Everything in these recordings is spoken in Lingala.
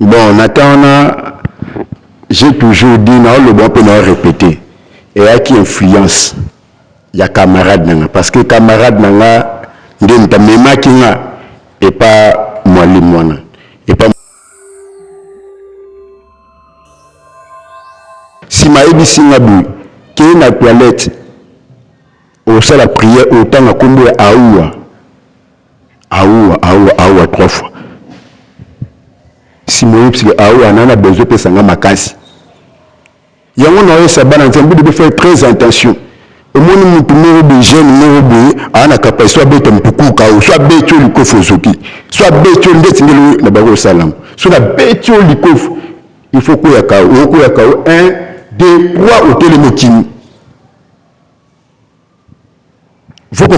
Bon, na temps wana, j'ai toujours dit, naoloba mpe nao répété, eyaki influence ya camarade na nga, parce que camarade na nga nde moto amemaki nga epa mwalimu wana, epa nsima ayebisi nga boye: kei na toilette, osala prière, otanga nkombo ya Aua, Aua, Aua, Aua trois fois. Nsima oyebisiki Aua na besoin epesa nga makasi. Yango naoyesa bana Nzambe de faire très attention. Omoni mutu moko boye, jeune moko boye, aa na capacité abeta mutu kuka o so abeti yo likofi, ozoki. So abeti yo ndeti ndenge na bango osala yango, so nabeti yo likofi, il faut koyaka, okoyaka o 1 2 3, otelemi, okimi. Faut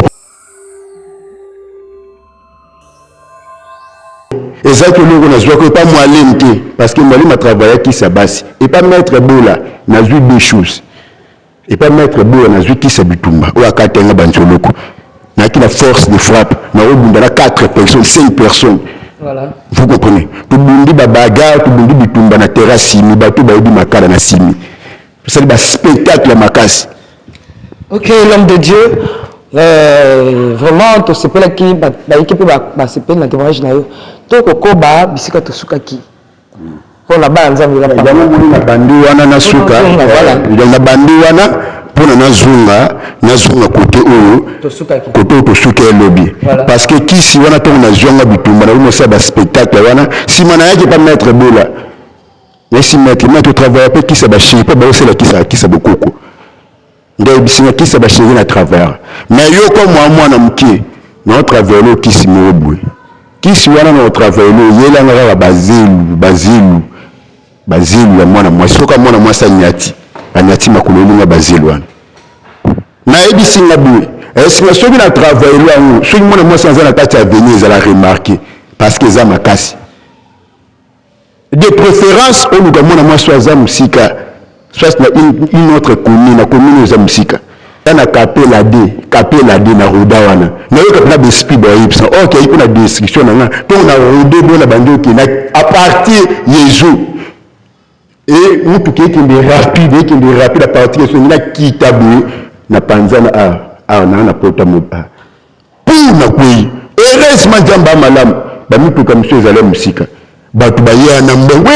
ezalaki eloko nazwaki epa mwalimu te, parce que mwalimu atravaillaki kisi ya basi. Epa maître Bola nazwi deux choses. Epa maître Bola nazwi kisi ya bitumba oyo akatenga banzoloko, nayaki na force de frappe, naobunda na 4 personnes, 5 personnes. Voilà. Vous comprenez? Tobundi babagarre, tobundi bitumba na terrasse Simi, bato bayebi Makala na Simi, tosali baspectacle ya makasi. Ok, l'homme de Dieu, vraiment tosepelaki, bayiki mpe basepeli na témoignage na yo. Tokokoba bisika tosukaki mpona bana Nzambe. Yango moni na bandi wana nasuka na bandi wana mpona nazonga kote oyo tosukaki. Kote oyo tosuki elobi, parce que kisi wana, ntongo nazwanga bitumba, nakomi kosala baspectacle wana. Nsima nayaki pa maître Bola, nayesi maître: maître, otravaille mpe kisi ya bachéri mpo baosala kisi ya bokoko. Nde ayebisinga kisi ya bachéri na travers, mais yo ko mwa mwana moke na otravaille kisi moko boye. Kisi wana na otravaille, oyelanga kaka bazelu, bazelu, bazelu ya mwana mwasi. Soki mwana mwasi anyati, anyati makolo, olinga bazelu wana. Nayebisi nga boye, esinga soki na travaille yango, soki mwana mwasi aza na kati ya avenir, ezala remarqué, parce que eza makasi. De préférence oluka mwana mwasi oyo aza mosika, soit na une autre commune, na commune oyo eza mosika ya na kapela d kapela d na roda wana. Nayoka mpena baesprit bayebisa ok, ayi mpona destruction na nga. Ntongo na rode bona bandi oke na à partir Yezu e mutuka ekende rapide, ekende rapide à partir songi nakita boye na panzana awa awa naa na pota mo pour nakwei. Heureusement Nzambe amalamu, bamituka mosusu ezali ya mosika, bato bayeya na mbongo,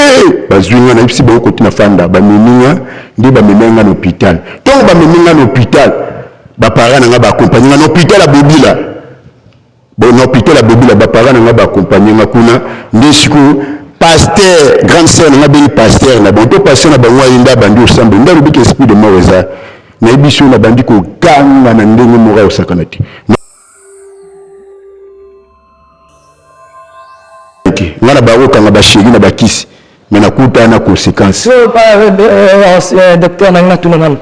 bazwi nga, nayebisi bango koti na fanda, bamemi nga. Nde bamemi nga na hôpital. Ntongo bamemi nga na hôpital, baparent na nga baakompagne nga na hôpital ya Bobila. Bon, na hôpital ya Bobila, baparent na nga baakompagne nga kuna. Nde sikoyo pasteur, grande sœur na nga bengi pasteur na bango to pasteur na bango aye, nde abandi osambela, nde alobiki esprit de mort eza. Nayebi so nabandi koganga na ndenge moko ayosakana te. Nga na bakokanga bachéri na bakisi, me nakuta na conséquence. Docteur, nangi natuna nano: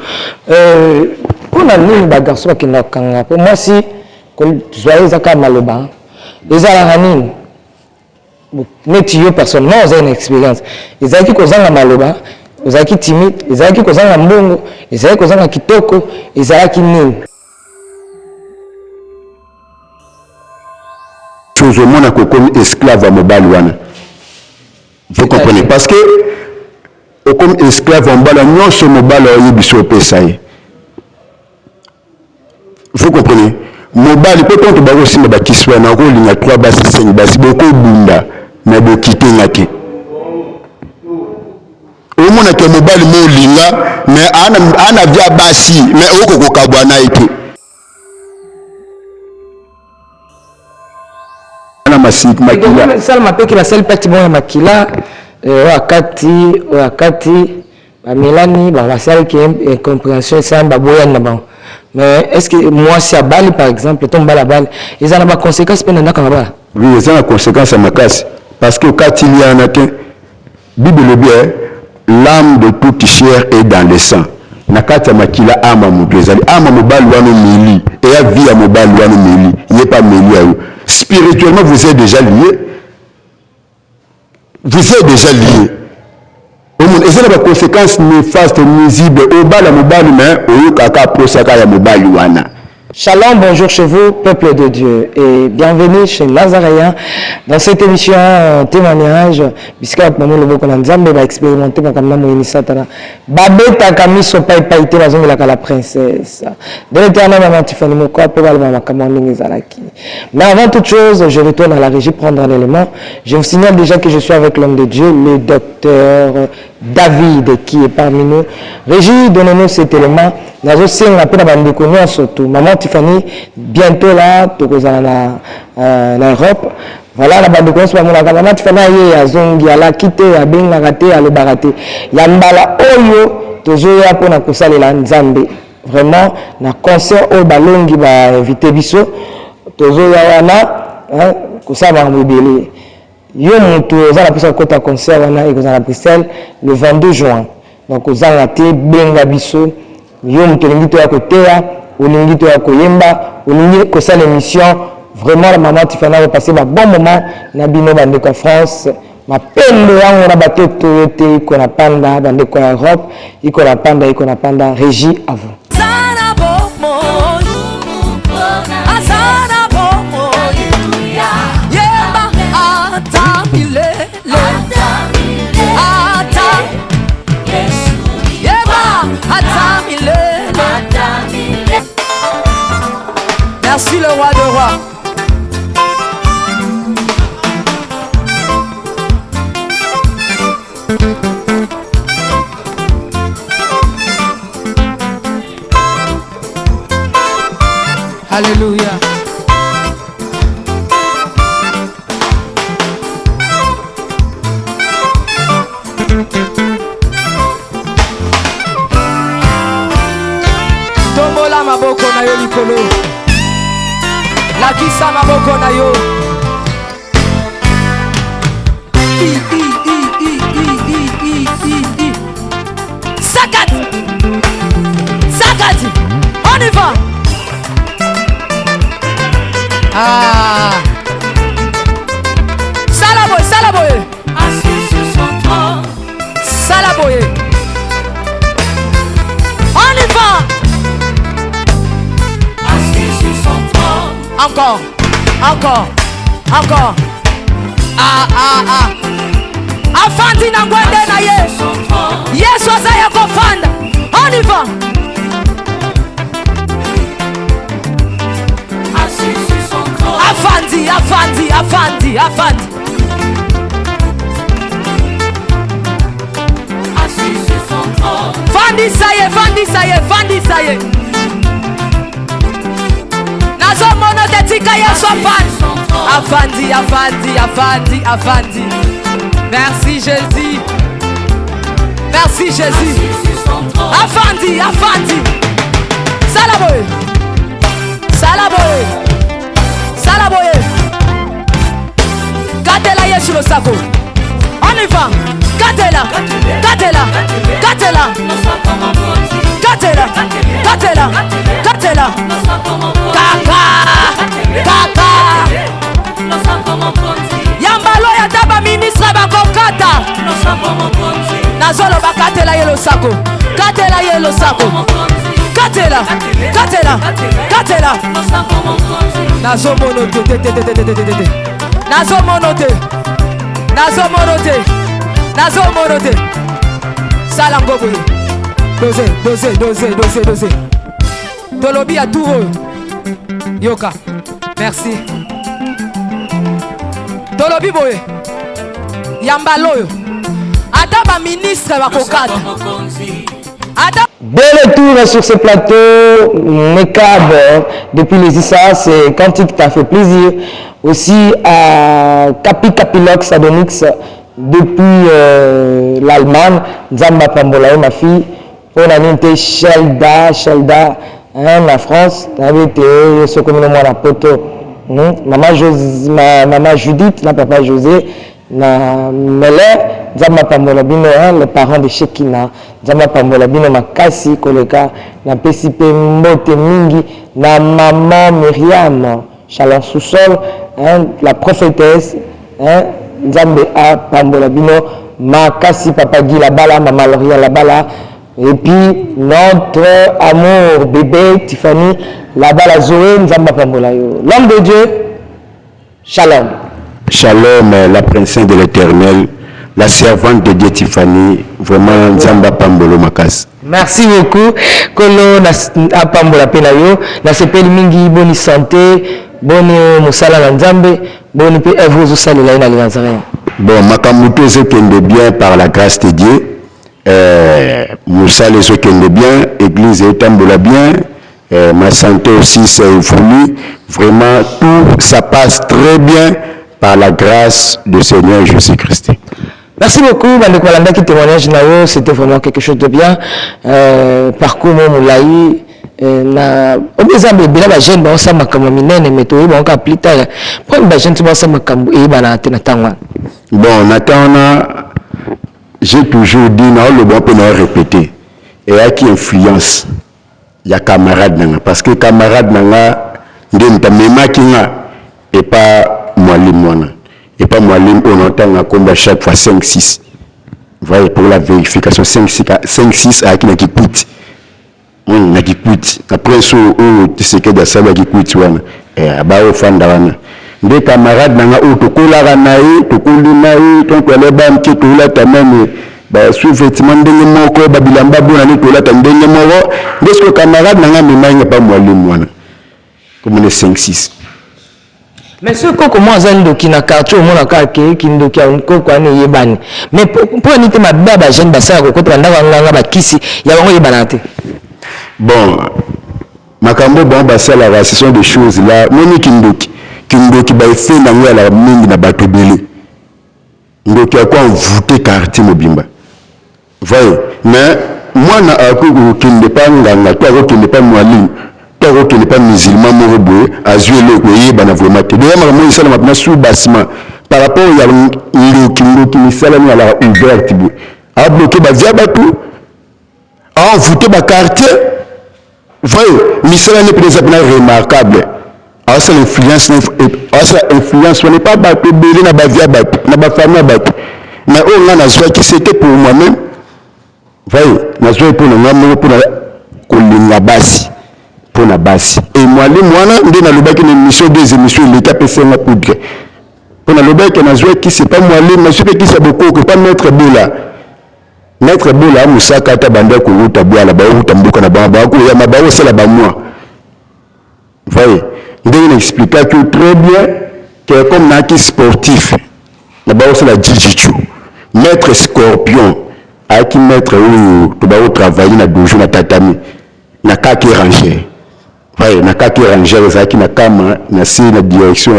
mpona nini bagarçon bakenda kokanga mpo mwasi kozwa ye? Eza kaka maloba, ezalaka nini? Neti yo personnellement ozali na expérience, ezalaki kozanga maloba, ozalaki timide, ezalaki kozanga mbongo, ezalaki kozanga kitoko, ezalaki nini? Chose omonaka, okomi esclave ya mobali wana. Vous comprenez? Parce que okomi esclave ya mobali nyonso, mobali oyebi so opesa ye. Vous comprenez? Mobali mpo ntango bakosimba bakisi wana, akolinga 3 basi, 5 basi, bokobunda me bokitenga te. Omonaka mobali mo olinga, me ana via basi, me okokokabwa na ye te na makila. Salama mpe ke basali pati moko ya makila, oyo akati, oyo akati, bamelani, basalaki incompréhension, esalami, baboyani na bango. Mais est ce que mwasi abali par exemple to mobali abali, eza na baconséquence mpe na ndako ya mabala? Oui, eza na conséquence ya makasi, parce que okatili wana te. Bible elobi: l'âme de toute chair est dans le sang. Na kati ya makila âme ya moto ezali, âme ya mobali wana omeli, eya vie ya mobali wana omeli, ye pa ameli ya yo. Spirituellement, vous êtes déjà lié, vous êtes déjà lié. Omona eza na baconséquence néfaste, nuisible. Obala mobali, me oyokaka aposaka ya mobali wana. Shalom, bonjour chez vous, peuple de Dieu, et bienvenue chez Lazaréen dans cette émission euh, témoignage. Bisika bato bamoni loboko na Nzambe ba expérimenter makambo na moyini Satana. Babetaka miso pai pai te bazongelaka la princesse. De l'éternel maman Tiffany Mokwa mpe baloba makambo ndenge ezalaki. Mais avant toute chose, je retourne à la régie prendre un élément. Je vous signale déjà que je suis avec l'homme de Dieu, le docteur David qui est parmi nous. Régie, donnez-nous cet élément. Nazosenga mpe na bandeko nyonso tu. Maman Tiffany, bientôt là, tokozala na, euh, na Europe. Voilà, na bandeko nyonso bamonaka Maman Tiffany aye azongi, alaki te, abengaka te, alobaka te. Ya mbala oyo tozoya mpo na kosalela Nzambe. Vraiment, na concert oyo balongi ba invité biso, tozoya wana hein, kosala makambo ebele. Yo mutu oza na posa kokota concert wana ekozala na Bruxelles le 22 juin donc kozanga te benga biso yo mutu olingi toya koteya olingi toya koyemba olingi kosala emission vraiment la maman Tifana ako passer ba bon moment na bino ba ndeko ya France mapendo yango na batoto yo te iko na panda ba ndeko ya Europe iko na panda iko na panda régie à vous. Merci le roi de rois. Alléluia. Tombola maboko na yo likolo. Lakisa maboko na yo. I, I, I, I, I, I, I, I, I. Sakati. Sakati. On y va. Ah. Sala boye, sala boye. Assis sur son trône. Sala boye. On y va. Assis sur son trône. Encore. Encore. Encore. Ah, ah, ah. Afandi na ngwende na ye. Yesu aza ya kofanda. On y va. Assis sur son trône. Afandi, afandi, afandi, afandi. Assis sur son trône. Fandisa ye, fandisa ye, fandisa ye. Nazomona te tika Yesu afandi. Afandi, afandi, afandi, afandi. Merci Jésus. Merci Jésus. Afandi, afandi. Sala boye. Sala boye. Sala boye. Katela Yesu losako. On y va. Katela. Katela. Katela. Katela. Katela. Katela. Kaka. Kaka. Yambalo ya ta ba ministre bakokata. Nazoloba katela ye losako. Katela ye losako. Katela. Katela. Katela. Nazomono te te te te te te te te. Nazomono te. Nazomono te. Nazomono te. Sala ngo boye. Doze, doze, doze, doze, doze. Tolobi ya tour oyo. Yoka. Merci. Tolobi boye. Ya mbala oyo. Ata ba ministre bakokata. Ata De retour sur ce plateau, Mekab, depuis les ISA, c'est Quantique t'a fait plaisir. Aussi à Capi Capilox Adonix, depuis euh, l'Allemagne, Nzamba Pambolaye, ma fille, pona nini te Shelda, Shelda, hein, na France, nayebi te yo soki omino mwana poto. Hmm? Mama, Jose, ma, mama Judith na papa José na Mele, Nzambe apambola bino, hein, les parents de Shekina, Nzambe apambola bino makasi koleka. Napesi pe mbote mingi na maman Myriam Chalon sous-sol, hein, la prophétesse, hein, Nzambe apambola bino makasi, papa Guy Labala, mama Loria Labala. Et puis notre amour bébé Tiffany là-bas la Zoé Nzambe apambola yo. L'homme de Dieu, shalom. Shalom la princesse de l'Eternel, la servante de Dieu Tiffany, vraiment Nzambe apambolo makasi. Merci beaucoup kolo apambola pe na yo, nasepeli mingi, boni santé, boni mosala na Nzambe, boni pe œuvre ozosalela ye na le Nazaréen. Bon, makambo tout ezokende bien par la grâce de Dieu. Mosala ezokende bien, église etambola bien, ma santé aussi ça évolue. Vraiment tout ça passe très bien par la grâce du Seigneur Jésus-Christ. Merci beaucoup, bandeko balandaki témoignage na yo, c'était vraiment quelque chose de bien. Parcours mo molayi na obi eza ebele ba jeune baosala makambo ya minene, mais toyeba bango kaka plus tard. Mpo ba jeune ti baosala makambo eyebanaka te na ntango wana. Bon, na ntango wana, j'ai toujours dit, naoloba mpe na répété, eyaki influence ya camarade na nga, parce que camarade na nga nde moto amemaki nga epa mwalimu wana, epa mwalimu oyo naotanga komba chaque fois 5 6. Voyez, pour la vérification, 5 6, 5 6 ayaki na Kikwiti. Oui, na Kikwiti, na prince oyo oyo Tshisekedi asalaki Kikwiti wana, abaofanda wana nde camarade na nga oyo tokolaka na ye, tokoli na ye. Donc ale bamike, tolata même basous-vêtement ndenge moko, babilamba bona nde tolata ndenge moko. Nde sikoyo camarade na nga amemaki nga pa mwalimu wana komona 5 6. Mais soki koko mwa aza ndoki na quartier, omonaka ke kindoki ya koko wana eyebani, mais mpo ani te mabe ya bajeune basala kokota bandako ya nganga, bakisi ya bango eyebanaka te? Bon, makambo bango basalaka, ce sont des choses là. Moni kindoki, kindoki baeffet nango ezalaka mingi na bato ebele. Ndoki ako envoûte quartier mobimba, voye. Mais mwana akoki kokende pa nganga to akokende pa mwalimu to akokende pa musulman moko boye, azwi eloko, eyebana vraiment te. Deya makambo oyo esalama mpena sous bassement par rapport ya ndoki. Ndoki misala nini alaka ouverte boye, abloke bavia bato, aenvoûte baquartier, voye. Misala ne mpenza eza mpena remarquable. Aosala influence, aosala influence wana epa bato ebele na bavia bato, na bafamille ya bato. Mais oyo ngai nazwaki, c'était pour moi-même, voye. Nazwaki mpo na ngai moko, mpona kolinga basi, mpo na basi. E mwalimu wana nde nalobaki na émission, deux émissions eleki, apesi nga poudre mpo nalobaki nazwaki. C'est pas mwalimu, nazwi mpe kisi ya bokoko epa maître Bola. Maître Bola amosaka ata banda kowuta bwala, baowuta mboka na bango, bakoyama, baosala bamwa, voye. Ndenge na expliquaki yo très bien que comme nayaki sportif na baosala jiu-jitsu, maître Scorpion ayaki maître oyo to baotravaille na dojo na tatami na kaki ranger, voye. Na kaki ranger ezalaki na kama na se na direction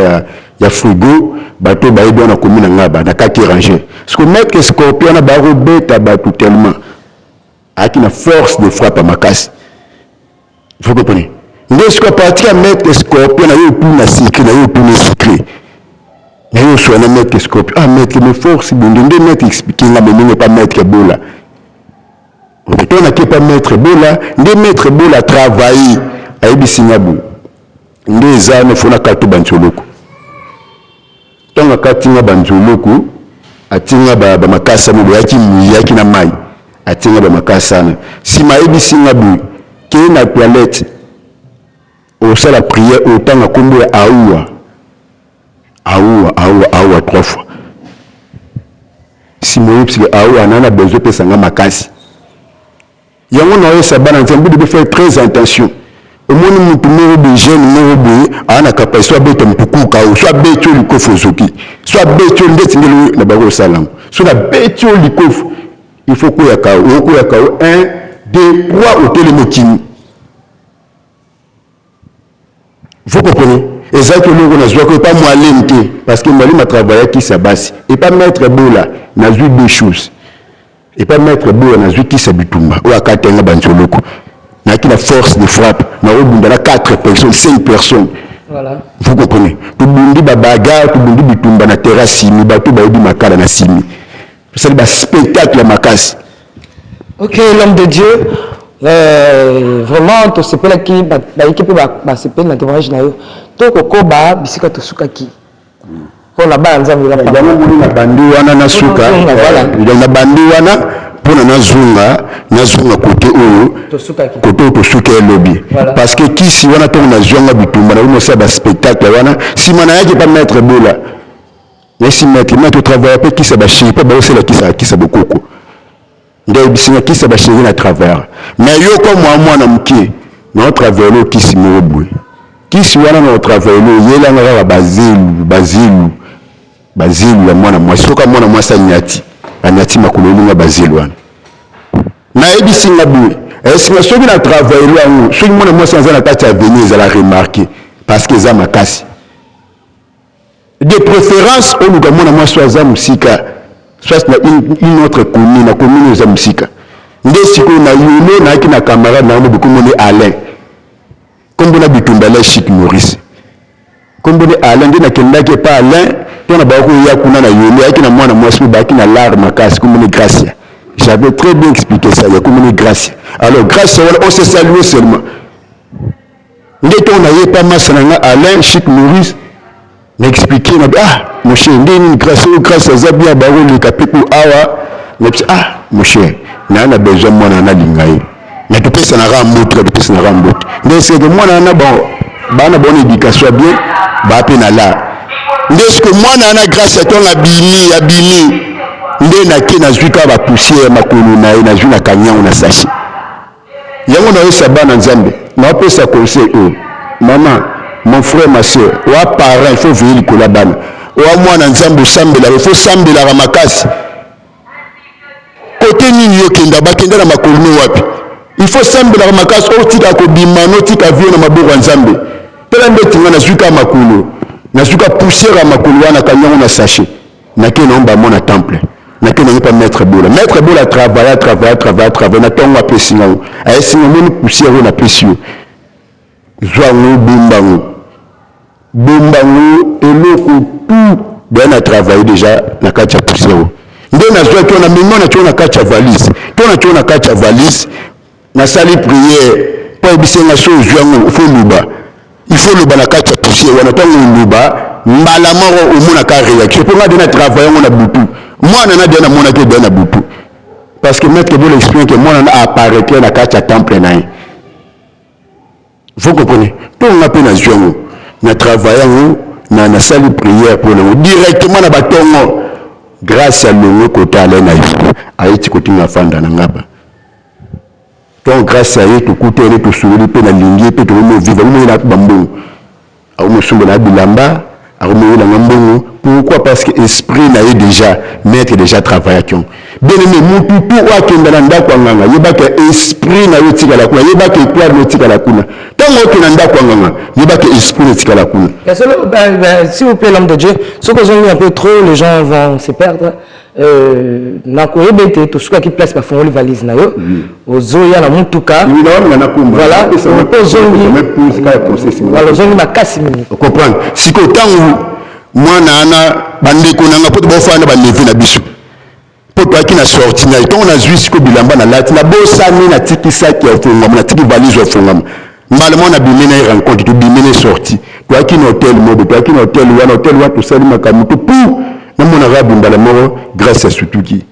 ya frigo. Bato bayebi wana, komi na ngaba na kaki ranger. Parce que maître Scorpion wana bakobeta bato tellement ayaki na force de frappe ya makasi, vous comprenez. Nde sikoyo partir ya maître Scorpion, na yo otuna secret, na yo otuna secret, na yo oswa na maître Scorpion: "Ah maître, mais force bonde." Nde maître explique nga ndenge pa maître Bola. To nake pa maître Bola, nde maître Bola travaille, ayebisi nga boye: nde eza wana, fo nakata banzoloko. Ntango akati nga banzoloko, atinga bamakasa mo boyaki muyaki na mai, atinga bamakasa wana. Nsima ayebisi nga boye: "Kee na toilette, osala prière, otanga nkombo ya Aua, Aua, Aua, Aua trois fois. Nsima oyebisike Aua na besoin epesanga makasi." Yango naoyesa bana Nzambe de faire très attention. Omoni mutu moko boye, jeune moko boye, aa na capacité abeta mutu kuka o so abeti yo likofi, ozoki. So abeti yo ndeti ndenge na bango osala yango, so nabeti yo likofi, il faut koyaka, okoyaka o 1 2 3, otelemi, okimi, vous comprenez. Ezalaki eloko nazwaki epa mwalimu te, parce que mwalimu atravaillaki sa basi. Epa maître Bola nazwi deux choses. Epa maître Bola nazwi kisa bitumba oyo akatenga banzoloko, nayaki na force de frappe, nakobunda na 4 personnes, 5 personnes. Voilà. Vous comprenez, tobundi babagarre, tobundi bitumba na terrasse Simi, bato bayebi Makala na Simi, tosali baspectacle ya makasi. Ok, l'homme de Dieu, vraiment tosepelaki, bayiki mpe basepeli na témoignage na yo. Tokokoba bisika tosukaki mpona bana Nzambe. Yango moni na bandi wana na suka. Voilà. Na bandi wana mpo Mpona nazonga, nazonga kote oyo kote oyo tosuki elobi, parce que kisi wana, ntongo nazwanga bitumba, nakomi kosala baspectacle wana. Nsima nayaki epa maître Bola, nayesi maître, maître travaille mpe kisa basheri mpo baosala kisa, kisa bokoko. Nde ayebisinga kisa basheri na travailleur, mais yo ko mwa mwana moke na otravaille o kisi moko boye. Kisi wana na otravaille, oyelanga kaka bazelu, bazelu, bazelu ya mwana mwasi. Soki mwana mwasi anyati, anyati makolo, olinga bazelu wana. Nayebisi nga boye, esinga soki na travaille yango, soki mwana mwasi aza na kati ya avenir, ezala remarqué parce que eza makasi. De préférence oluka mwana mwasi oyo aza mosika, soit na une autre commune, na commune oyo eza mosika. Nde sikoyo na yolo nayaki na camarade na yango bokomoni Alain, nkombo na bitumba Alain Chic Maurice, nkombo nde Alain. Nde nakendaki epa Alain mpo na bako koya kuna na yolo, ayaki na mwana mwasi oyo bayaki na lare makasi, nkombo nde Gracia. J'avais très bien expliqué ça ya nkombo nde Gracia. Alors Gracia wana, on se salue seulement. Nde ntongo naye epa masa na nga Alain Chic Maurice, na expliqué na ah mon cher, nde nini Grâce oyo, Grâce aza bien, bakoleka mpe ku awa. Na biso, ah mon cher, naa na besoin mwana nalinga ye, na topesanaka mbote, ka topesanaka mbote. Nde seke mwana wana, bon, bana bona éducation ya bien, baa mpe na la. Nde seke mwana wana Grâce atonga abimi, abimi. Nde nake nazwi kaka bapoussière ya makolo na ye, nazwi na kanyango na sachet yango. Nayosa bana Nzambe, naopesa conseil oyo: mama, mon frère, ma soeur, oa parent, il faut veiller likolo ya bana. Oa mwana Nzambe, osambelaka, il faut sambelaka makasi. Kote nini yo okenda, bakenda na makolo no wapi? Il faut sambelaka makasi, otika kobima, notika vie na maboko ya Nzambe. Tala ndeti nga nazwi kaka makolo, nazwi ka poussière ya makolo wana, kanyango na sachet, nake na bamo na temple, nake nango mpa maître Bola. Maître Bola travaille, travaille, travaille, travaille. Na ntongo apesi ngango, ayesi nga: moni poussière oyo napesi yo, zwa yango, bomba yango, bomba yango. Eloko tout deya na travaille déjà na kati ya poussière oyo. Nde nazwaki wana, memi wana, tio na kati ya valise, to na tio na kati ya valise. Nasali prière mpo ayebisi nga: so ozwi yango, faut luba, il faut loba na kati ya poussière wana. Ntango oloba, mbala moko omonaka réaction, mpo nga de na travaille yango na butu. Mwana na de namonaki de na butu, parce que maître Bola explique que mwana na apparaître na kati ya temple na ye. Vous comprenez? Mpo nga mpe nazwi yango, na travaille yango, na nasali prière mpo nango directement na batongo. Grâce alongwe kota ale na ye, ayeti kotinga afanda na ngaba. Donc grâce à ye, tokutani, tosololi mpe, nalingi ye mpe, tokomi ovivre. Akomoyela bambongo, akomosombela bilamba, akomoyelanga mbongo. Pourquoi? Parce que esprit na ye déjà, maître déjà travaillaki yango. Bien aimé, mutu tu oyo akenda na ndako ya nganga, yebaka esprit na yo etikala kuna, yebaka étoile na etikala kuna. Ntango okenda ndako ya nganga, yebaka esprit na etikala kuna. Ben, s'il vous plaît, l'homme de Dieu, ce que j'ai mis un peu trop, les gens vont se perdre. Nakoyeba ete tosukaki place bafongoli valise na yo, ozoya na mutuka. Voilà, mpe ozongi, voilà, ozongi makasi mingi. Comprendre sikoyo, ntango mwana wana, bandeko nanga mpo bofana na baneve na biso, mpo toyaki na sorti na ye. Ntango nazwi sikoyo bilamba nalati, nabosani, natiki saki ya ofongama, natiki valise ya ofongama. Mbala moko nabimi na ye rencontre, tobimi na ye sorti, toyaki na hotel moko, toyaki na hotel wana. Hotel wana tosali makambo to pour namonaka bimbala moko. Grâce ya sutuki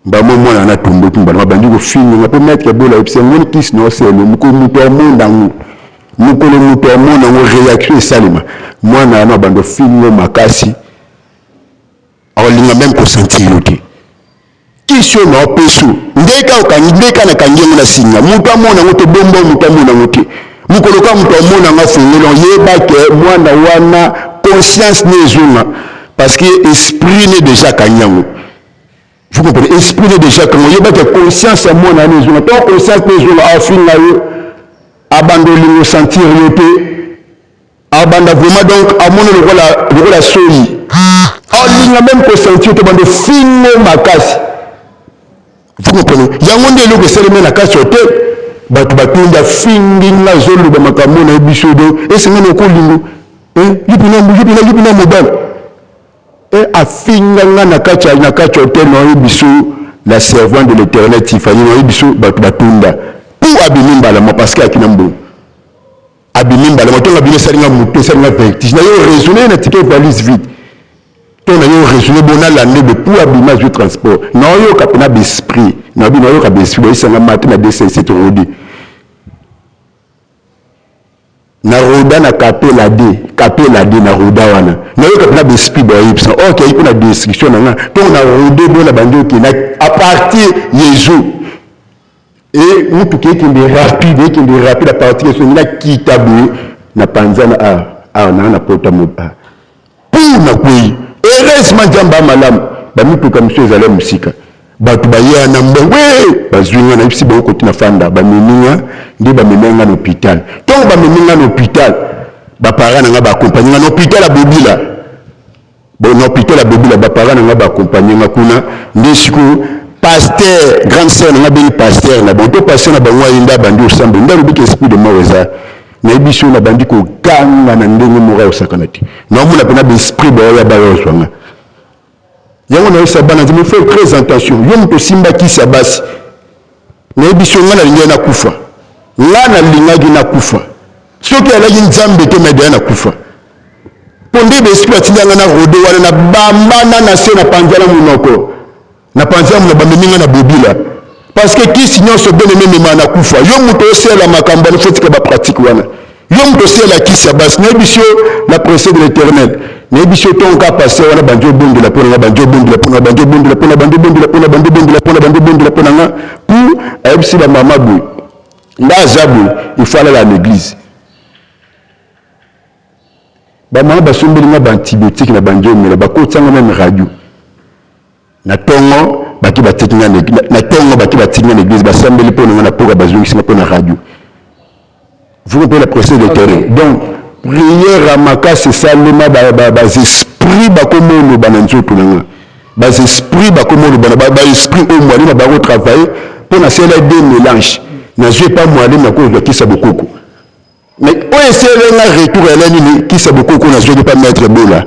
mbamo, mwana na tomboki mbala, mabandi kofinga mpe. Maître Bola ayebisi ngoni kisi na osele mokolo moto amona yango, mokolo moto amona yango, réaction esalema. Mwana wana abandi ofinga makasi, akolinga même kosentir yo te. Kisi oyo na opeso, ndeka okangi, ndeka nakangi yango na singa, moto amona yango te, bomba, moto amona yango te. Mokolo ka moto amona yango, afongoli yango, yeba ke mwana wana conscience ne ezonga, parce que esprit ne déjà akangi yango. Vous comprenez? Esprit ne déjà akangi yango, yeba ke conscience ya mwana wana ezonga. To conscience ne ezonga, afinga yo, abanda olingo sentir yo te, abanda vraiment, donc amoni lokola soyi, alinga même kosentir te, bando fingo makasi. Vous comprenez? Yango nde eloko esalemi na kati ya hotel, bato batundi, afingi nga, azoloba makambo na ye. Biso do esengani okolingo lipina mobali afinga nga na kati ya hotel. Na biso la servante de l'Éternel Tifani, na biso bato batunda po abimi mbala mo, parce que akina mbongo, abimi mbala mo. Ntongo abimi, esalinga moto, esalinga vertige na yo raisonne, na tike valise vide. To na yo raisonner bo nalande boye pour abima azwi transport. Naoyoka pena b'esprit, nabi naoyoka b'esprit boyebisa nga mate na 257 rodi. Na roda na kapela de, kapela de na roda wana. Nayoka pena b'esprit boyebisa. Ok, ayi pona destruction na nga. To na rode bo na bandi okende à partir Yezu. Et mutuka ekende rapide, ekende rapide à partir Yezu na kita boye na panzana a a na na pota mo a. Puu nakwei. Heureusement Nzambe a malamu. Ba mituka mosusu ezali ya mosika. Bato baye na mbongo ee bazwi nga nayebisi bango kote na fanda bamemi nga nde bamemaki nga na hopital. Ntango bamemi nga na hopital ba parents na nga ba accompagne nga na hopital ya Bobila. Bon na hopital ya Bobila ba parents na nga ba accompagne nga kuna nde sikoyo pasteur grande sœur na nga abengi pasteur na bango to pasteur na bango aye nde abandi osambela nde alobi ke esprit de mort eza. Nayebisi yo nabandi koganga na ndenge moko ya kosakana te. Naomona pena ba esprit baoya baya kozwa nga. Yango nayebisa bana nzambe faut très attention. Yo moto osimba kisi ya basi. Nayebisi yo nga nalingaki nakufa. Nga nalingaki nakufa. Soki alaki nzambe te mais deja nakufa. Po nde ba esprit batindi nga na rode wana na bambana na se na panzana monoko. Na panzi ya muna bamemi nga na bobila parce que kisi nyonso bien aime ememaka na kufa yo moto osela makambo wana faut tika ba pratique wana yo moto osela kisi ya basi nayebisi yo la presse de l'éternel nayebisi yo ntongo kaka pasteur wana bandi obondela mpo na nga bandi obondela mpo na bandi obondela mpo na bandi obondela mpo na bandi obondela mpo na bandi obondela mpo na nga pour ayebisi bamama boye nde aza boye il faut alala na église bamama basombeli nga ba antibiotique na bandi omela bakotisa nga meme radio Na tongo bake batiki nga na tongo bake batiki nga na eglise basambeli mpo na nga na poka bazongisi nga mpo na radio. Vous comprenez la pression de terrain. Donc prière ya makasi esalema ba ba ba esprit bakoma oloba na nzoto na nga. Ba esprit bakoma oloba na ba ba esprit oyo mwalimu abako travailler mpo nasala deux mélange. Nazwi epa mwalimu nakozwa kisa bokoko. Mais oyo eseleli nga retour ya nini kisa bokoko nazwaki pa maître Bola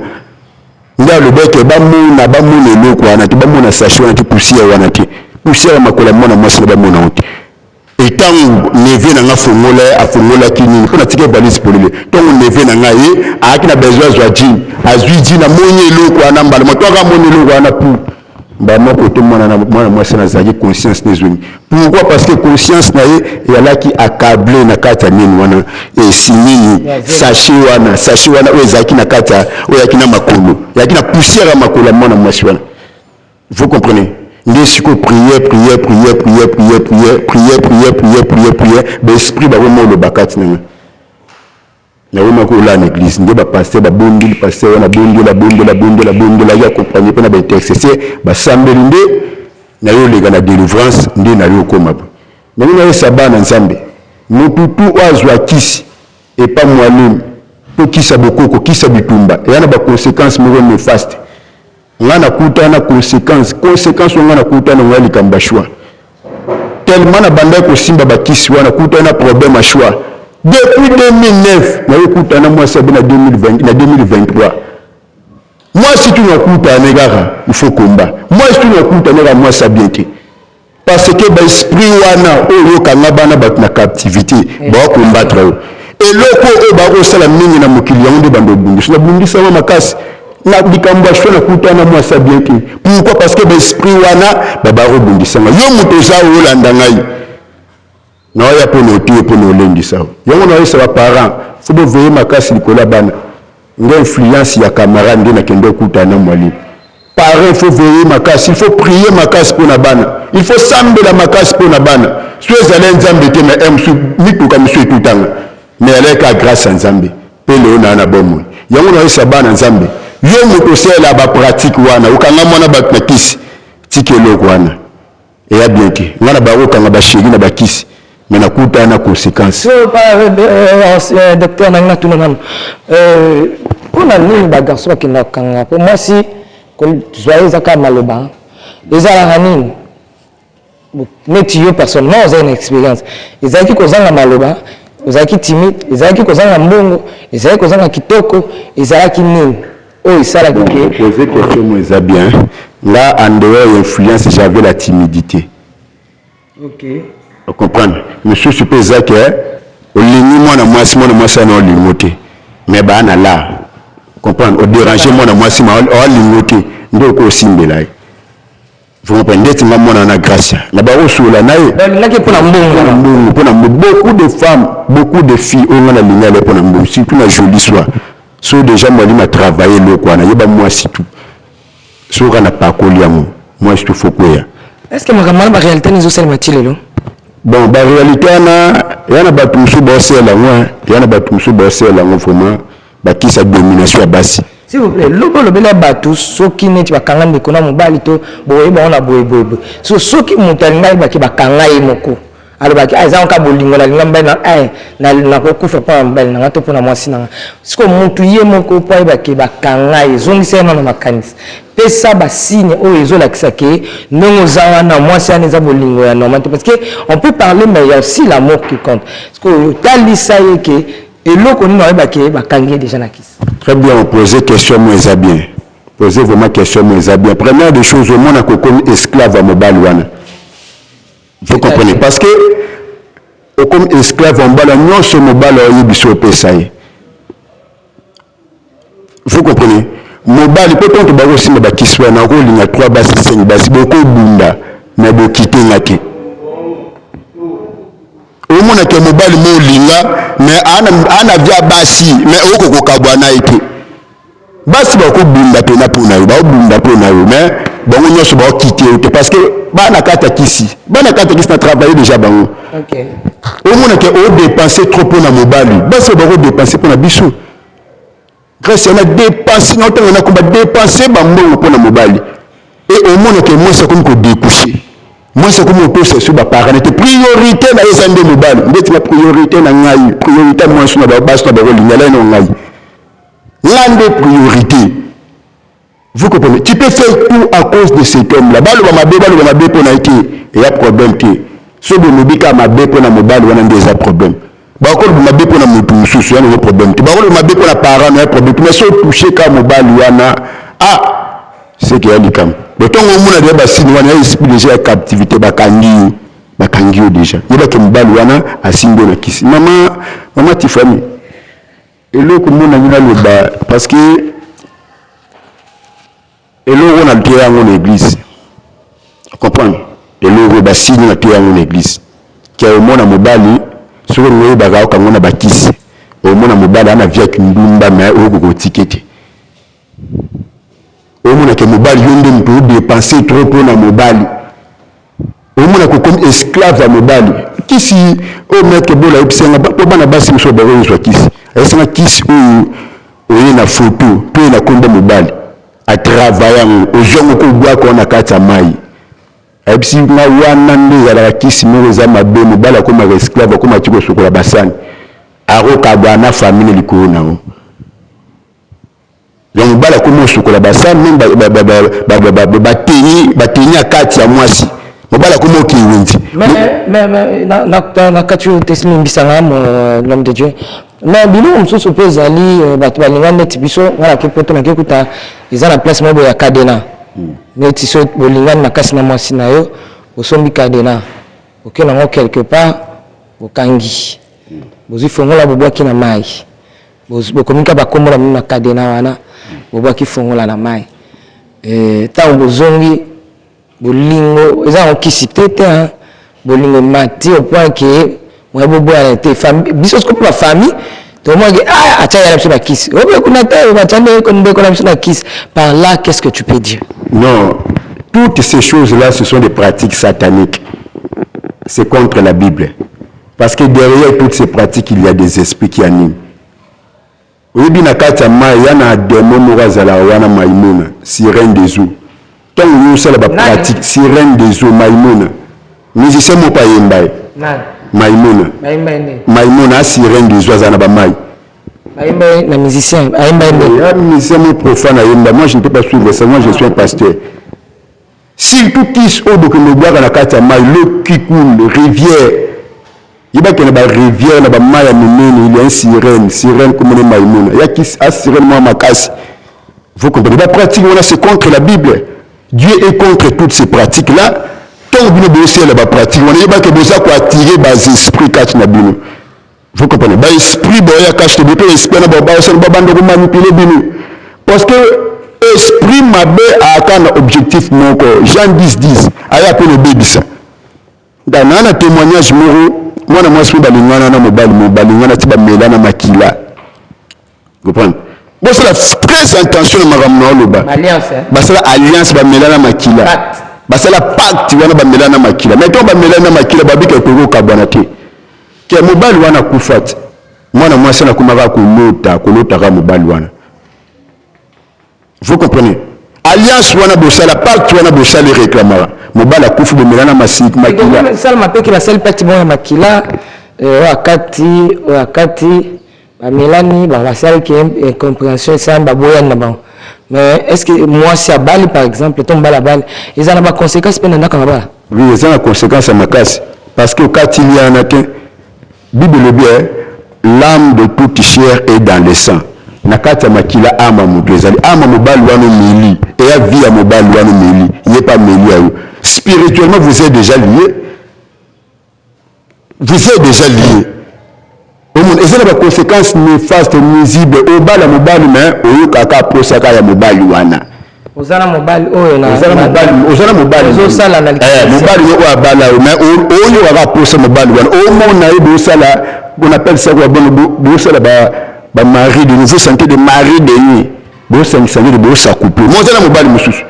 nde alobaki bamona bamona eloko wana te bamona sachet wana te poussière wana te poussière ya makolo ya mwana mwasi na bamona yango te etango neveu na nga fongola afongolaki nini mpo natika valise polele ntango neveu na nga ye ayaki na besoin azwa jean azwi jean amoni eloko wana mbala moto aka amoni eloko wana pour Mbala moko te mwana na mwana mwasi wana azalaki conscience na ezongi. Pourquoi? Parce que conscience na ye eyalaki accable na kati ya nini wana esi nini sachet wana sachet wana oyo ezalaki na kati ya oyo eyaki na makolo eyaki na poussière ya makolo ya mwana mwasi wana. Vous comprenez? Nde sikoyo prière prière prière prière prière prière prière prière prière prière prière ba esprit bakoma oloba kati na nga. Nakoma kolala na eglise nde ba pasteur ba bondeli pasteur wana bondela bondela bondela bondela ye accompagne pe na ba intercesseur basambeli nde nayo oleka na delivrance nde nayo okoma boye ndenge nayesa bana nzambe mutu tu oyo azwa kisi epa mwalemi to kisi ya bokoko kisi ya bitumba eya na ba consequence moko nefaste Nga na kuta na consequence, consequence oyo nga na kuta na ngo ya likambo ya choix. Tellement na bandaki kosimba ba kisi wana kuta na problème ya choix. Depuis 2009 naye kuta na mwasi abe na 2020 na 2023. Mwasi tu na kuta ne kaka il faut combat. Mwasi tu na kuta ne kaka mwasi ya bien te. Parce que ba esprit wana oyo okanga bana bato na captivité ba combattre yo. Eloko oyo bakosala mingi na mokili yango nde bando obundisa. Nabundisama makasi na likambo ya choix nakutana mwasi ya bien te. Pourquoi? Parce que ba esprit wana babakobundisa ngai. Yo moto oza olanda ngai naoya mpo na otiye mpo na olendisa yo. Yango nayebisa ba parents faut boveille makasi likolo ya bana. Nga influence ya camarade nde nakende okutana na mwalimu. Parent il faut veiller makasi, il faut prier makasi pona bana, il faut sambela makasi pona bana. So ezali ya Nzambe te mais mosusu mituka mosusu etutanga mais alaki kaka grâce ya Nzambe pe lelo naa na bomoi. Yango nayebisa bana Nzambe, yo moto osalela ba pratique wana, okanga mwana bato na kisi, tika eloko wana. Eya bien te nga na baya kokanga ba cherie na ba kisi mais na kuta na consequence. So docteur na nga tuna nanu pona nini ba garçon bakenda kokanga po mwasi kozwa ye eza kaka maloba ezalaka nini neti yo personnellement ozali na experience ezalaki kozanga maloba ozalaki timide ezalaki kozanga mbongo ezalaki kozanga kitoko ezalaki nini oyo esalaki ke Poser question mo eza bien nga en dehors ya influence j'avais la timidite. Ok. O comprendre? Misusu pe eza ke olingi mwana mwasi, mwana mwasi wana olingo te mais baa na lar. Comprendre? Odéranger mwana mwasi, ma oalingo te nde okosimbela ye. Vous comprenez? Ndeti nga mwana na Gracia na bakosola na ye. Balingaki mpo na mbongo. Mpona mbongo, mpona mbongo. Beaucoup de femmes, beaucoup de filles oyo nga nalingi ale mpona mbongo, surtout na joli soir. So déjà mwalimu atravaille eloko wana, yeba mwasi tu soki na pakoli yango, mwasi tu fo kweya. Est ce que makambo wana, baréalité wana ezosalema ti lelo? Bon, baréalité wana ya na bato mosusu baosala yango, ya na bato mosusu baosala yango vraiment, bakisa domination ya basi. S'il vous plaît, lobi olobeli ya bato, soki neti bakanga ndeko na mobali to boyeba ngo na boyeboyeboye. So soki moto alinga ayebaki bakanga ye moko, alobaki: "Ah, eza kaka bolingo, nalinga mobali na nakokufa mpo na mobali nanga to mpo na mwasi nanga." Sikoyo motu ye moko mpo ayebaki bakanga ye, ezongisa ye nano makanisi, pesa basigne oyo ezolakisa ke ndenge oza wana, mwasi wana eza bolingo ya normal te, parce que on peut parler, mais il y a aussi l'amour qui compte. Sikoyo otalisa ye ke eloko nini oyebaki bakangi ye déjà na kisi? Très bien, on pose question mo eza bien. Poser vraiment question mo eza bien. Première des choses, omona kokomi esclave ya mobali wana. Vous comprenez? Parce que okomi esclave ya mobali, nyonso mobali oyebi so opesa ye. Vous comprenez? Mobali mpo ntango bakosimba bakisi wana, okolinga 3 basi, 5 basi, bokobunda mais bokitenga te. Omonaka mobali mo olinga, mais ana via basi, mais okokokabwa na ye te. Basi bakobunda mpena mpo na yo, baobunda mpo na yo, mais bango nyonso baokite yo te, parce que bana kati ya kisi, bana kati ya kisi na travaille déjà bango. Omonaka odépense trop mpo na mobali. Basi bakodépense mpo na biso. Grâce yana dépense na ntango nakomba dépense bambongo mpo na mobali. E omonaka mwasi akomi kodécouche, mwasi akomi kotosa so baparent te. Priorité na ye eza nde mobali. Ndeti na priorité na ngai, priorité mwasi na basi na bakolinga lai na ngai, nga nde priorité. Vous comprenez? Tu peux faire tout à cause de cet homme là. Baloba mabe, baloba mabe mpo na ye te, eya problème te. So bolobi kaka mabe mpo na mobali wana, nde eza problème. Bakoloba mabe mpo na motu mosusu wana, eza problème te. Bakoloba mabe mpo na parent na ya problème te. Mais so otouche kaka mobali wana, ah, seke ya likambo. Botongo omona deya basini wana ya esprit déjà ya captivité, bakangi yo, bakangi yo déjà. Yebake mobali wana asimbi yo na kisi. Mama, mama Tifani, eloko monangi naloba, parce que eloko oyo nateya yango na église, comprendre, eloko basini nateya yango na église ke omona mobali, soki olingi oyebaka okango na bakisi, omona mobali ana viaki ndumba, mais oyokoka otike te. Omonake mobali, yo nde moto odépense trop mpo na mobali, omona kokomi esclave ya mobali. Kisi oyo maître Bola ayebisanga mpo bana basi mosusu bakozwa kisi, ayebisanga kisi oyo oye na foto to oye na kombo mobali atravaille yango, ozwi yango kobwaka wana kati ya mai. Ayebisi nga wana nde ezalaka kisi moko eza mabe. Mobali akomaka esclave, akoma ti kosukola basani, akokabwa na famille likolo nango. Donc mobali akomi kosukola basani, même bateni, bateni ya kati ya mwasi, mobali akomi okewenzi. Mais na kati oyo tesimimbisanga, l'homme de Dieu, mais biloko mosusu mpe ezali, bato balinga neti biso. Nga nake poto, nake kuta eza na place moko boye ya cadenas. Neti so bolingani makasi na mwasi na yo, bosombi cadenas, oke nango quelque part, bokangi, bozwi fongola, bobwaki na mai, bokomi kaka bakombo na bino na cadenas wana, bobwaki fongola na mai. Ntango bozongi, bolingo eza yango kisi te te, hein. Bolingo mati au point ke moya boboyana te. Biso siko mpe bafamille tomonake: "Ah, atya ya na biso na kisi obe kuna te, batya ndeko na biso na kisi." Par là, qu'est-ce que tu peux dire? Non, toutes ces choses-là, ce sont des pratiques sataniques. C'est contre la Bible, parce que derrière toutes ces pratiques, il y a des esprits qui animent. Oyebi, na kati ya mai ya na démon moko azalaka wana, Maimona, sirène des eaux. Ntango yo osala bapratique, sirène des eaux, Maimona, musicien moko ayemba ye. Maimona. Maimona, sirène des eaux, azala na bamai. Ayemba na musicien, ayemba nde? Ya musicien mo profane ayemba. Moi, je ne peux pas suivre ça. Moi, je suis un pasteur. Surtout kisi oyo bokende obwaka na kati ya mai, l'eau qui coule, rivière, yebaki na barivière, na bamai ya minene, il y a un sirène, sirène komona Maimuna, ya kisi a sirène mwa makasi. Vous comprenez? Bapratique wana, c'est contre la Bible. Dieu est contre toutes ces pratiques là. Ntango bino bosala bapratique wana, yebaki boza koattirer baesprit kati na bino. Vous comprenez? Baesprit boya kati te, mpe esprit na babasala, babanda komanipuler bino. Parce que esprit mabe ayaka na objectif moko, Jean 10 10, aya mpo na obebisa. Nga naa na témoignage moko, mwana mwasi mpo balingana na mobali mo balingana ti bamelana makila. Comprendre, bosala très attention na makambo na oloba. Alliance, hein? Basala alliance, bamelana makila. Pacte. Basala pacte wana, bamelana makila. Mais ntango bamelana makila, babika ekoki kokabwana te. Ke mobali wana akufa te, mwana mwasi wana akomaka kolota, kolotaka mobali wana. Vous comprenez? Alliance wana bosala, pacte wana bosala, ereklamaka. Mobali akufi, bomelana makila. Salama mpe ke basali pacte moko ya makila, oyo akati, oyo akati, bamelani, basalaki incompréhension esalami, baboyani na bango. Mais est ce que mwasi abali par exemple to mobali abali, eza na baconséquence mpe na ndako ya mabala? Oui, eza na conséquence ya makasi, parce que okatili wana te. Bible elobi, l'âme de toute chair est dans le sang. Na kati ya makila âme ya moto ezali. Âme mobali wana omeli, eya vie ya mobali wana omeli, ye pa meli ya yo. Spirituellement, vous êtes déjà lié, vous êtes déjà lié. Omona, eza na baconséquence néfaste, nuisible. Obala mobali, mais oyokaka aposaka ya mobali wana. Oza na mobali oyo na Oza na mobali, oza na mobali. Ozosala na Mobali oyo abala yo, mais oyokaka aposa mobali wana. Omona ye, bosala, on appelle ça quoi? Bon, bosala ba mari de nuit, vous sentez de mari de nuit, bosangisa nde bosacouple mo, oza na mobali mosusu.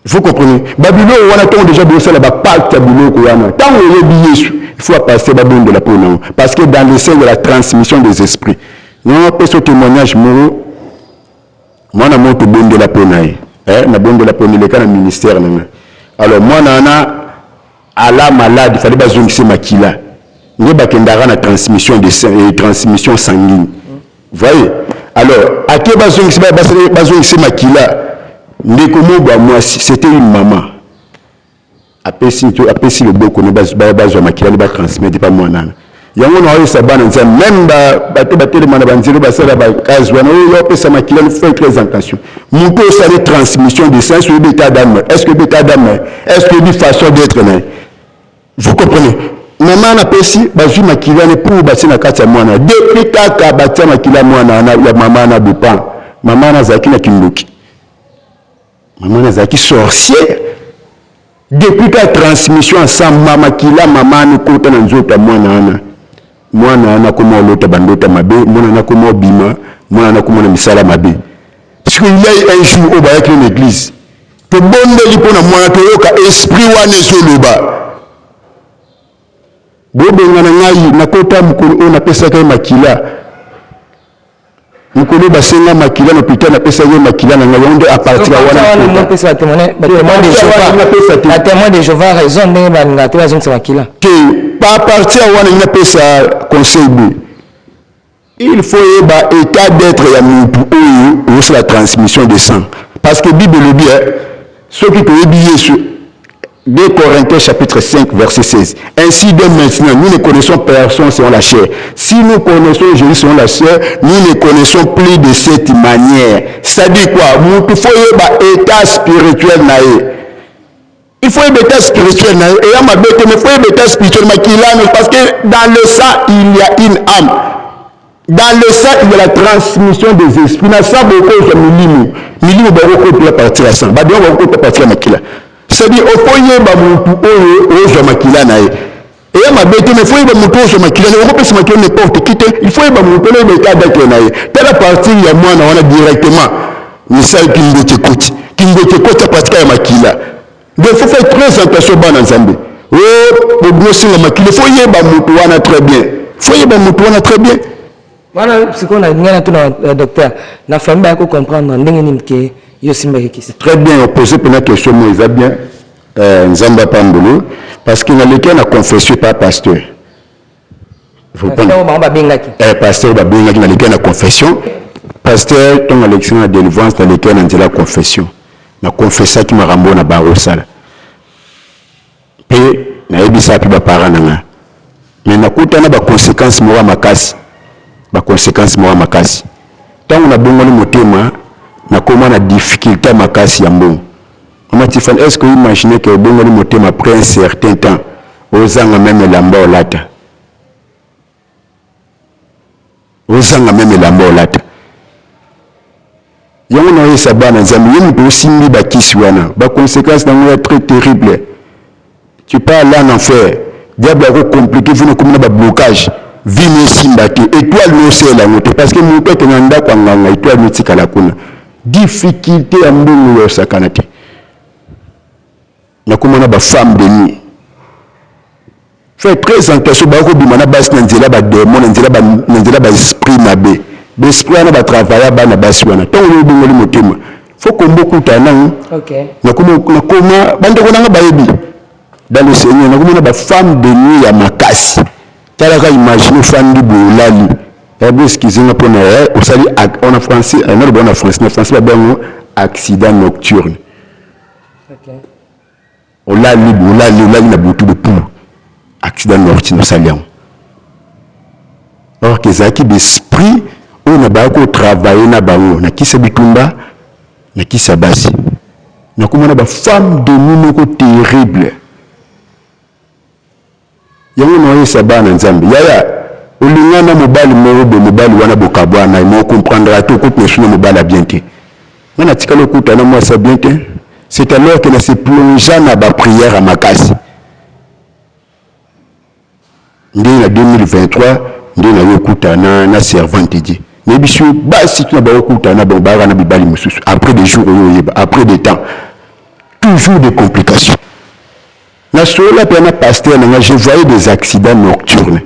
Vous comprenez? Babiloko wana, ntango déjà bosala bapacte ya biloko wana, ntango oyebi Yesu, il faut apasser babondela mpo nango, parce que dans le sein de la transmission des esprits. Non, apesa témoignage moko. Mwana moko tobondela mpo na ye, nabondela mpo neleka na ministère na nga. Alors mwana wana ala malade, fallait bazongisa makila nde bakendaka na transmission de transmission sanguine, voyez. Alors ake bazongisi, bazongisi makila. Ndeko moko ya mwasi, c'était une maman, apesi apesi loboko ne, bazwa makila nde batransmettre pa mwana wana. Yango na oyesa bana Nzambe, même bato batelema na banzela, basala bakazi wana oyo opesa makila, faut très attention. Moto osali transmission de sang, oyebi état d'âme? Est ce que oyebi état d'âme? Est ce que oyebi façon d'être na ye? Vous comprenez? Mama napesi, bazwi makila ne pour batie na kati ya mwana. Depuis kaka batia makila mwana wana ya mama na bopan, mama wana azalaki na kindoki, mama wana azalaki sorcière. Depuis ka transmission ensemble makila mama wana ekota na nzoto ya mwana wana, mwana wana akoma olota bandota mabe, mwana wana akoma obima, mwana wana akoma na misala mabe. Parce que il y a eu un jour oyo bayaki na église, tobondeli mpo na mwana, toyoka esprit wana ezoloba: "Bobengana ngai, nakota mokolo oyo napesaka ye makila, mokolo basenga makila na hôpital, napesaki ye makila na ngai." Yango nde à partir ya wana. Opesa batémoin de Jéhovah raison ndenge balingaka te bazongisa makila. Te, à partir ya wana, napesa conseil boye: il faut yeba état d'être ya motu oyo ozosala transmission de sang, parce que Bible elobi, soki toyebi Yesu, 2 Corinthiens chapitre 5 verset 16: "Ainsi dès maintenant, nous ne connaissons personne selon la chair. Si nous connaissons Jésus selon la chair, nous ne connaissons plus de cette manière." C'est-à-dire quoi? Il faut yeba état spirituel na ye. Il faut yeba état spirituel na ye. Eya mabe te, mais il faut yeba état spirituel makilano, parce que dans le sang, il y a une âme. Dans le sang, il y a la transmission des esprits. Na sang bokozwa milimo, milimo bakokotela partir ya sang, badémon bakokotela partir ya makila. C'est-à-dire ofoyeba motu oyo ozwa makila na ye. Eya mabe te, mais faut yeba motu ozwa makila na ye. Okopesa makila n'importe qui te. Il faut yeba motu oyo, oyeba état d'être na ye. Tala, partir ya mwana wana directement, misali kindoki ekoti, kindoki ekoti à partir ya makila. Donc faut faire très attention, bana Nzambe. O bosinga makila, faut yeba motu wana très bien, faut yeba motu wana très bien. Wana sikoyo na ngai natuna, docteur, na famille baya kocomprendre ndenge nini ke yo osimbaki kisi? Très bien, opose mpena question mo eza bien. Nzambe apambolo, parce que naleki na confession pa pasteur. Bango babengaki? Pasteur babengaki, naleki na confession. Pasteur ntongo alekisi na délivrance, naleki na nzela ya confession, naconfessaki makambo oyo na bango osala, mpe nayebisaka mpe baparent na nga. Mais nakutana baconséquence moko ya makasi, baconséquence moko ya makasi. Ntango nabongoli motema, nakóma na difficulté ya makasi ya mbongo. Mama Tifani, est ce que imagine ke obongoli motema, après un certain temps ozanga même elamba olata, ozanga même elamba olata? Yango naoyesa bana Nzambe, ye moto osimbi bakisi wana, baconséquence nango ya très terrible. Tu peux aller en enfer. Diable ako compliquer vie nakomi na ba blocage. Vie no esimba te, étoile no osela yango te parce que moto akende na ndako ya nganga, étoile no etikala kuna. Difficulté ya mbongo ya osakana te. Nakoma na ba femme de nuit. Fais très attention, bakobima na basi na nzela ba démon, na nzela ba esprit mabe. Ba esprit wana ba travailler bana basi wana. Ntango oyo obongoli motema, faut kombo kuta nango. Nakoma nakoma bandeko nanga bayebi dans le Seigneur, nakomona bafemme de nuit ya makasi. Talaka, imagine ofandi boye, olali yabi, excuse nga mpona osali en français, naloba na français babengo accident nocturne. Olali boye, olali, olali na butu bopu, accident nocturne osali yango, or que ezalaki baesprit oyo na baya kotravaille na bango na kisa bitumba, na kisa basi. Nakomona bafemme de nuit moko terrible. Yango naoyesa bana Nzambe, yaya, olinga na mobali moko boye, mobali wana bokabwana ye, mo comprendre te, okuti na suna mobali ya bien te. Nga natikali okuta na mwasi ya bien te. C'est alors que na se plongea na baprière ya makasi nde na 2023 nde nayo okuta na servante Dieu. Nayebi so basi tuna baokutana na bango, bayaka na mibali mosusu. Après des jours oyo oyeba, après des temps, toujours des complications. Nasolola mpe na pasteur na nga, je voyais des accidents nocturnes,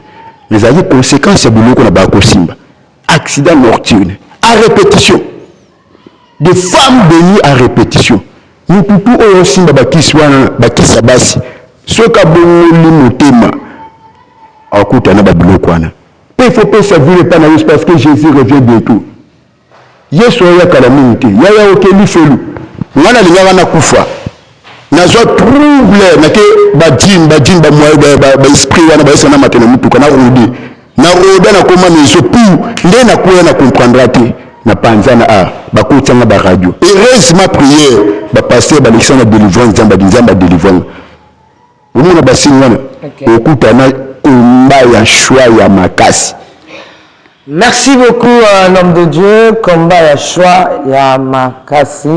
mais ezalaki conséquence ya biloko na bakosimba. Accident nocturne à répétition, des femmes de nuit à répétition. Mututu oyo osimba bakisi wana, bakisi ya basi, soki abongoli motema, akutana babiloko wana. Mpe il faut pesa vile epai na Yesu, parce que Jésus revient bientôt. Yesu oyakala mingi te. Yaya, okeli felu. Ngai nalingaka nakufa, nazwa trouble, nake badjinn, badjinn, baesprit wana bayesa na mate na mutuka, na rode, na roda, nakoma na ezo pu nde nakwea, na comprendra te, na panza na a bakotianga baradio. Heureusement, prière, bapasteur balekisa na délivrance. Nzambe, Nzambe adélivranga. Omona basini wana, okutana komba ya choix ya makasi. Merci beaucoup, l'homme de Dieu. Combat ya choix ya makasi.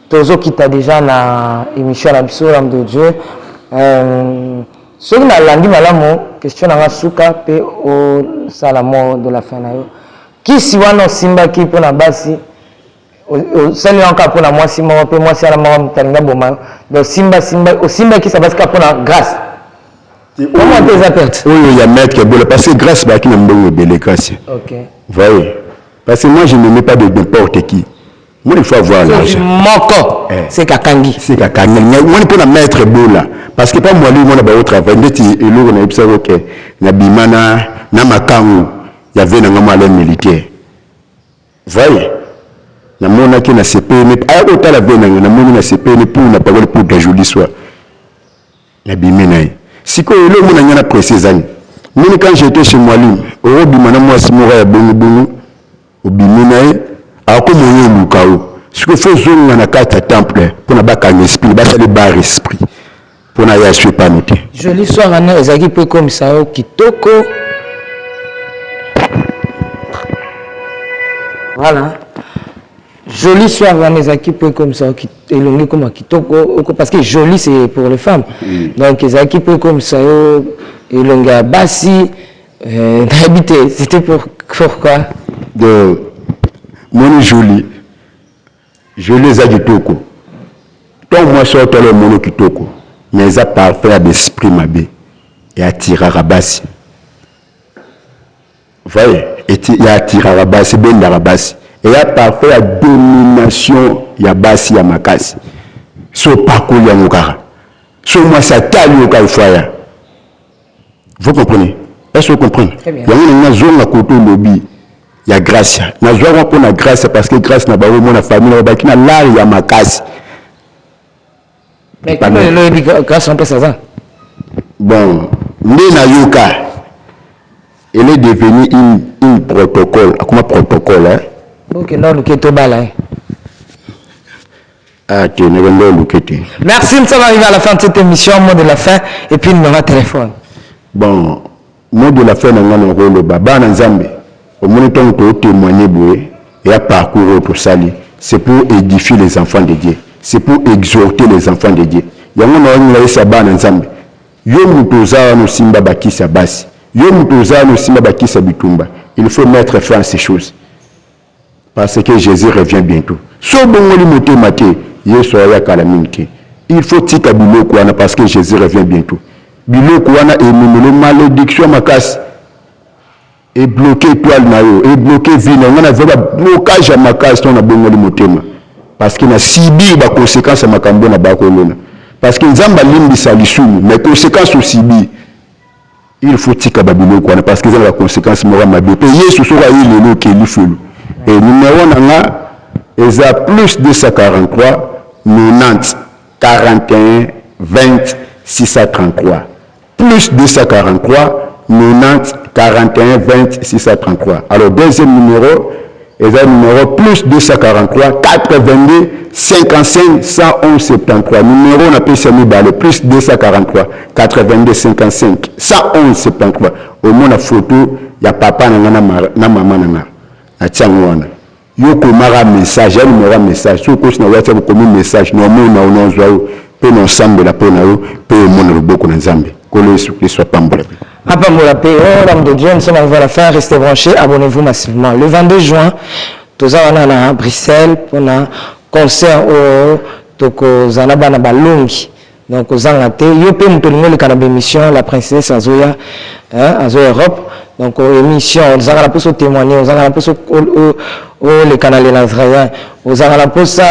Tozokita déjà na émission na biso, l'homme de Dieu. Soki nalandi malamu, question nanga suka mpe osala mot de la fin na yo. Kisi wana osimbaki mpona basi, osali yango kaka mpona mwasi moko, mpe mwasi wana moko moto alinga boma yo. Donc simba simba, osimbaki kisi basi kaka mpona Grâce, comment te eza perte? Oyo ya maître Bola, parce que Grâce bayaki na mbongo ebele, Grâce. Voyez, parce que moi, je ne mets pas de n'importe qui. Moi, il faut avoir l'argent. Moko. C'est kakangi. C'est kakangi moni mpona maître Bola, parce que pa mwali mona baotravaille ndeti eloko nayebisaka oke nabima na makangu ya ve nanga mwa alain militaire. Voyez, namonaki na sepeni, aya kotala ve nanga, namoni na sepeni pour na parole pour ta jolie soir, nabimi na ye. Sikoyo eloko mona nga na presse ezani moni, quand j'étais chez Mwalim, okobima na mwasi moko ya bongo bongo, obimi na ye, akoma oyo oluka o. Sikoyo faut zonga na kati ya temple mpona bakanga esprit, basali bar esprit mpona ye asui pano te. Joli soir wana ezalaki mpe ekomisa yo kitoko. Voilà, joli soir wana ezalaki mpe ekomisa yo elongi ekoma kitoko, parce que joli, c'est pour les femmes. Donc ezalaki mpe ekomisa yo elongi ya basi, nayebi te, c'était pour pourquoi? Donc moni, joli, joli eza kitoko. Ntongo mwasi oyo tala, omoni kitoko, mais eza parfum ya baesprit mabe, eattiraka basi. Voye, eattiraka basi, ebendaka basi, eya parfum ya domination ya basi ya makasi. So opakoli yango kaka, so mwasi atali yo kaka, ifo aya. Vous comprenez? Est-ce que vous comprenez? Très bien. Yango nangi nazonga kote olobi ya Grâce. Nazwaka mpona Grâce, parce que Grâce na bango, mona famille na babaki na lare ya makasi. Mais kino lelo oyebi Grâce wana mpesa aza? Bon, nde nayoka, elle est devenue une protocole, akoma protocole, hein? Bokenda oluki tobala ye. Ah te, nakenda oluki te. Merci, nous sommes arrivés à la fin de cette émission. Mot de la fin et puis numéro de téléphone. Bon, mot de la fin na nga, na koloba, bana Nzambe, omoni ntango totémoigne boye, eya parcours oyo tosali. C'est pour édifier les enfants de Dieu, c'est pour exhorter les enfants de Dieu. Yango na nayesa bana Nzambe: yo moto oza wana, osimba bakisi ya basi, yo moto oza wana, osimba bakisi ya bitumba, il faut mettre fin à ces choses parce que Jésus revient bientôt. So obongoli motema te, Yesu aya kala mingi te. Il faut tika biloko wana parce que Jésus revient bientôt. Biloko wana ememelo malédiction makasi, ebloquer étoile na yo, ebloquer vie na yo. Ngai nazwa bablocage ya makasi ntango nabongoli motema parce que nasubir baconséquence ya makambo na bakolona, parce que Nzambe alimbisa lisumu, mais conséquence osubir. Il faut tika babiloko wana parce que eza na baconséquence moko ya mabe. Mpe Yesu soki ayi lelo, okeli fulu. E numéro na nga eza plus 243 90 41 20 633, plus 243 90 41 20 633. Alors, deuxième numéro eza numéro plus 243 82 55 111 73. Numéro napesi ya mibale, plus 243 82 55 111 73. Omona photo ya papa na nga na mama na nga, natia yango wana. Yo komaka message ya numéro ya message, soki okosi na WhatsApp, okomi message na omona yo, nazwa yo mpe na osambela mpo na yo mpe omona loboko na Nzambe. Nkolo Yesu Kristo apambola mpe. Apambola pe. Oh, l'homme de Dieu, nous sommes arrivés à la fin. Restez branchés, abonnez-vous massivement. Le 22 juin, toza wana na Bruxelles pour un concert oyo tokozala bana balongi. Donc ozanga te. Yo pe moto olingi oleka na bémission, la princesse azoya, hein, azoya Europe. Donc émission, ozanga na mposa otémoigner, ozanga na mposa oleka na les Nazaréens, ozanga na mposa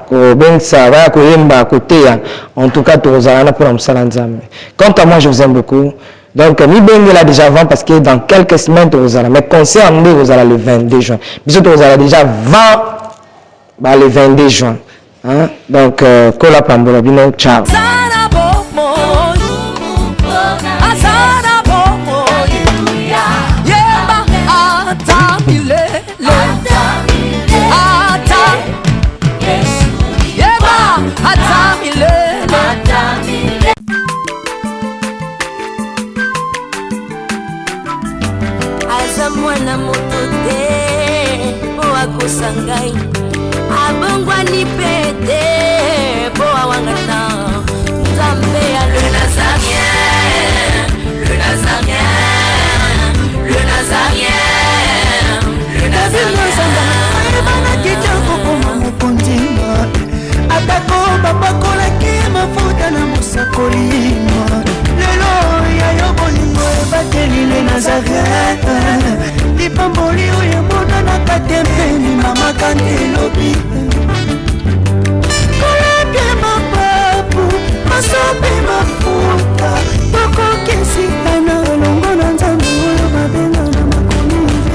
kobengisa baya koyemba, koteya. En tout cas, tokozala wana mpona mosala Nzambe. Quant à moi, je vous aime beaucoup. Donc mibengela déjà avant parce que dans quelques semaines tokozala, mais concert nde kozala le 22 juin. Biso tokozala déjà 20 ba le 22 juin, hein? Donc kola pambola bino. Ciao. Aza bomoi, aza na bomoi. Yemba ata milele, ata yemba ata milele. Aza mwana moto te mpo akosa ngai, abongwani mpe te mpo awangana. Nzambe ya Le Nazaréen, le Nazaréen, le Nazaréen, le Nazaréen. Ayebanaki te kokoma mokonzi, atako bapakolaki mafuta na mosakoli. Lelo ya yo bolingo ebateli le Nazaret, lipamboli oyo emonanaka te mpeni. Mama kante elobi.